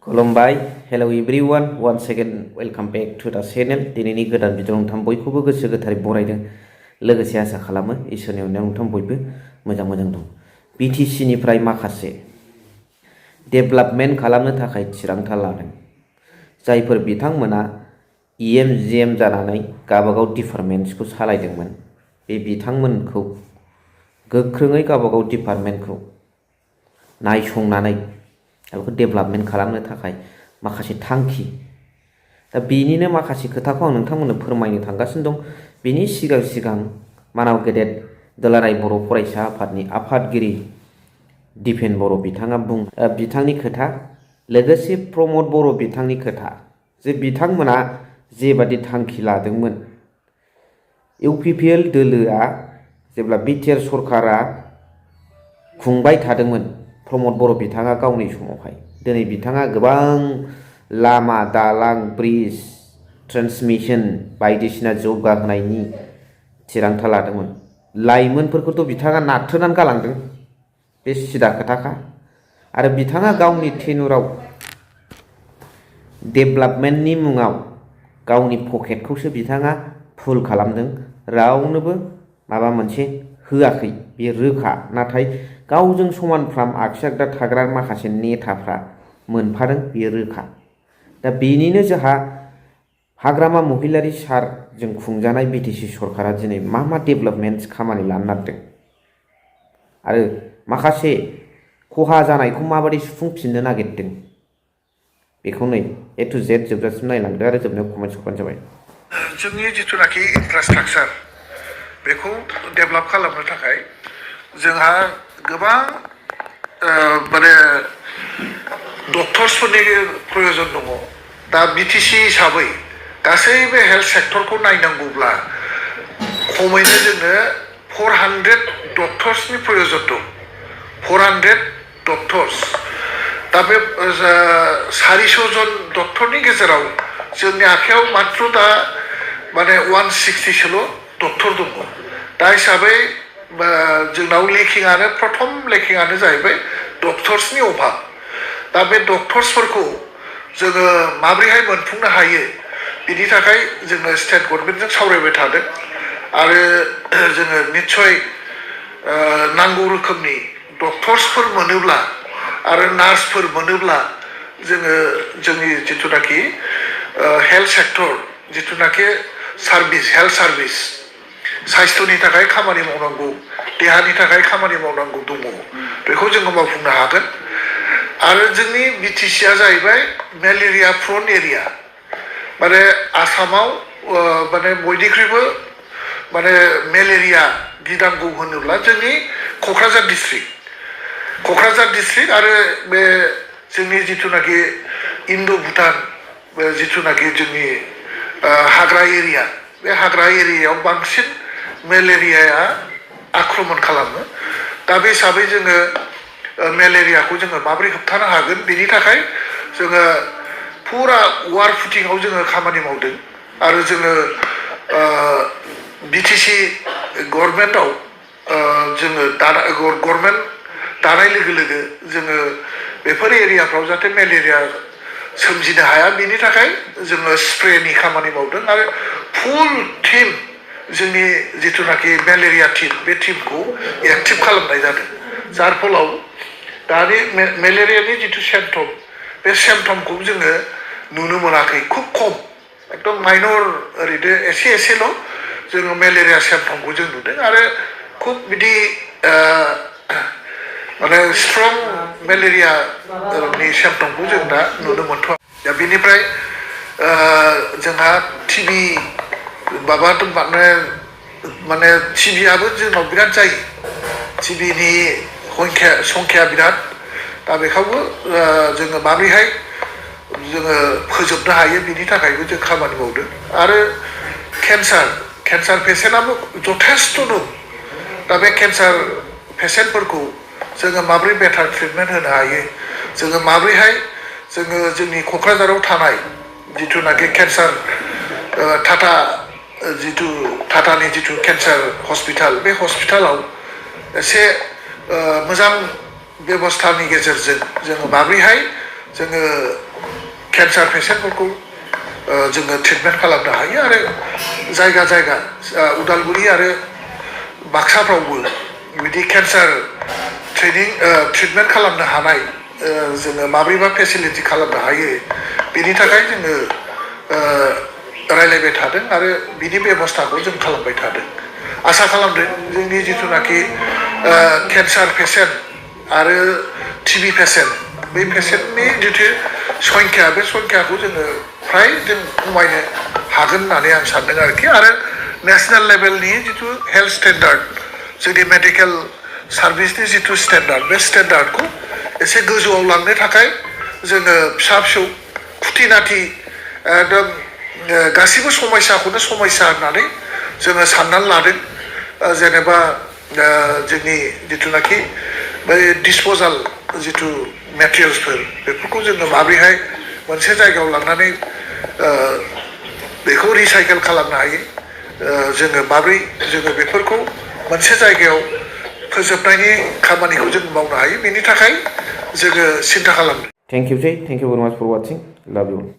खुलुमबाय hello everyone once again welcome back to the channel दिनैनि गोदान भिडिअ नोंथां बयखौबो गोसो गोथारै बरायदों लोगोसे आसा खालामो इसोरनि अननायाव नोंथां बयबो मोजां दं बिटिसि निफ्राय माखासे डेभेलपमेन्ट खालामनो थाखाय थिरांथा लादों जायफोर बिथांमोना EM जानानै गावबागाव डिपार्टमेन्टखौ सालायदोंमोन बे बिथांमोनखौ गोख्रोङै गावबागाव डिपार्टमेन्टखौ नायसंनानै बेखौ डेभेलपमेन्ट खालामनो थाखाय माखासे थांखि दा बेनिनो माखासे खोथाखौ आं नोंथांमोननो फोरमायनो थांगासिनो दं बेनि सिगां मानाव गेदेर दुलाराय बर' फरायसा आफादनि आफादगिरि दिपेन बर' बिथाङा बिथांनि खोथा लोगोसे प्रमद बर' बिथांनि खोथा जे बिथांमोना जेबादि थांखि लादोंमोन UPPL दोलोआ जेब्ला बिटिआर सरकारा खुंबाय थादोंमोन प्रमद बर' बिथाङा गावनि समावहाय दिनै बिथाङा गोबां लामा दालां ब्रिज ट्रान्समिसन बायदिसिना जौगाहोनायनि थिरांथा लादोंमोन लाइमोनफोरखौथ' बिथाङा नारथ्रोनानै गालांदों बे सिदा खोथाखा आरो बिथाङा गावनि टेनुराव डेभेलपमेन्टनि मुङाव गावनि पकेटखौसो बिथाङा फुल खालामदों रावनोबो माबा मोनसे होआखै बे रोखा नाथाय गावजों समानफ्राम आगसि आगदा थाग्रा माखासे नेताफ्रा मोनफादों बेयो रोखा दा बेनिनो जोंहा हाग्रामा महिलारी सारजों खुंजानाय बिटिसि सरकारा दिनै मा डेभेलपमेन्ट खामानि लानो नागिरदों आरो माखासे खहा जानायखौ माबायदि सुफुंफिननो नागिरदों बेखौ नै A to Z जोबजासिम नायलांदो आरो जोबनायाव कमेन्ट हरबानो जाबाय जोंनि जिथुनाखि इनफ्रास्ट्राक्चार बेखौ डेभेलप खालामनो थाखाय जोंहा गोबां माने डक्टर्सफोरनि प्रयोजन दङ दा बिटिसि हिसाबै गासैबो हेल्थ सेक्टरखौ नायनांगौब्ला खमैनो जोंनो 400 डक्टर्सनि प्रयोजन दं 400 डक्टर्स दा बे 400 जन डक्टरनि गेजेराव जोंनि आखायाव मात्र दा माने 160सोल' डक्टर दङ दा हिसाबै जोंनाव लेकिंआनो प्रथम लेकिंआनो जाहैबाय डक्टर्सनि अभाब दा बे डक्टर्सफोरखौ जोङो माबोरैहाय मोनफुंनो हायो बिनि थाखाय जोङो स्टेट गभर्नमेन्टजों सावरायबाय थादों आरो जोङो निस्सय नांगौ रोखोमनि डक्टर्सफोर मोनोब्ला आरो नार्सफोर मोनोब्ला जोङो जोंनि जिथुनाखि हेल्थ सेक्टर जिथुनाखि सार्भिस हेल्थ सार्भिस साइस्थ'नि थाखाय खामानि मावनांगौ देहानि थाखाय खामानि मावनांगौ दङ बेखौ जोङो मावफुंनो हागोन आरो जोंनि बिटिसिआ जाहैबाय मेलेरिया प्रोन एरिया माने आसामाव माने बयनिख्रुइबो माने मेलेरिया गिनांगौ होनोब्ला जोंनि क'क्राझार डिस्ट्रिक्ट आरो बे जोंनि जिथुनाखि इन्ड' भुटान जिथुनाखि जोंनि हाग्रा एरिया बे हाग्रा एरियायाव बांसिन मेलेरियाया आक्रमण खालामो दा बे हिसाबै जोङो मेलेरियाखौ जोङो माबोरै होबथानो हागोन बेनि थाखाय जोङो फुरा वार फुटिंआव जोङो खामानि मावदों आरो जोङो बिटिसि गभर्नमेन्टआव जोङो गभर्नमेन्ट दानाय लोगो लोगो जोङो बेफोर एरियाफ्राव जाहाथे मेलेरिया सोमजिनो हाया बेनि थाखाय जोङो स्प्रेनि खामानि मावदों आरो फुल टिम जोंनि जिथुनाखि मेलेरिया टिम बे टिमखौ एक्टिभ खालामनाय जादों जार फलाव दानि मेलेरियानि जिथु सिम्पटम बे सिम्पटमखौ जोङो नुनो मोनाखै खुब खम एकदम माइनर ओरैनो एसेल' जोङो मेलेरिया सिम्पटमखौ जों नुदों आरो खुब बिदि माने स्ट्रं मेलेरियानि सिम्पटमखौ जों दा नुनो मोनथ'वाखै दा बेनिफ्राय जोंहा टिबि माबा माने टिबिआबो जोंनाव बिराद जायो टिबिनि संख्या बिराद दा बेखौबो जोङो माबोरैहाय जोङो फोजोबनो हायो बिनि थाखायबो जों खामानि मावदों आरो केन्सार पेसेन्टआबो जथेस्थ' दं दा बे केन्सार पेसेन्टफोरखौ जोङो माबोरै बेटार ट्रिटमेन्ट होनो हायो जोङो माबोरैहाय जोङो जोंनि क'क्राझाराव थानाय जिथुनाखि केन्सार टाटानि जिथु केन्सार हस्पिटाल बे हस्पिटालाव एसे मोजां बेबस्थानि गेजेरजों जोङो माबोरैहाय जोङो केन्सार पेसेन्टफोरखौ जोङो ट्रिटमेन्ट खालामनो हायो आरो जायगा जायगा उदालगुरि आरो बाक्साफ्रावबो बिदि केन्सार ट्रिटमेन्ट खालामनो हानाय जोङो माब्रैबा फेसिलिटि खालामनो हायो बेनि थाखाय जोङो रायलायबाय थादों आरो बिनि बेबस्थाखौ जों खालामबाय थादों आसा खालामदों जोंनि जिथुनाखि केन्सार पेसेन्ट आरो टिबि पेसेन्ट बे पेसेन्टनि जिथु संख्या बे संख्याखौ जोङो फ्राय जों खमायनो हागोन होननानै आं सानदों आरोखि आरो नेसनेल लेभेलनि जिथु हेल्थ स्टेन्डार्ड जोंनि मेडिकेल सार्भिसनि जिथु स्टेन्डार्ड बे स्टेन्डार्डखौ एसे गोजौआव लांनो थाखाय जोङो फिसा फिसौ खुथिनाथि एकदम गासिबो समस्याखौनो समस्या होननानै जोङो साननानै लादों जेनेबा जोंनि जिथुनाखि बै डिसप'जाल जिथु मेटेरियेल्सफोर बेफोरखौ जोङो माब्रैहाय मोनसे जायगायाव लांनानै बेखौ रिसाइकेल खालामनो हायो जोङो माब्रै जोङो बेफोरखौ मोनसे जायगायाव फोजोबनायनि खामानिखौ जों मावनो हायो बेनि थाखाय जोङो सिन्था खालामदों थेंक इउ जै थेंक इउ भेरि माच फर वाचिं लाभ इउ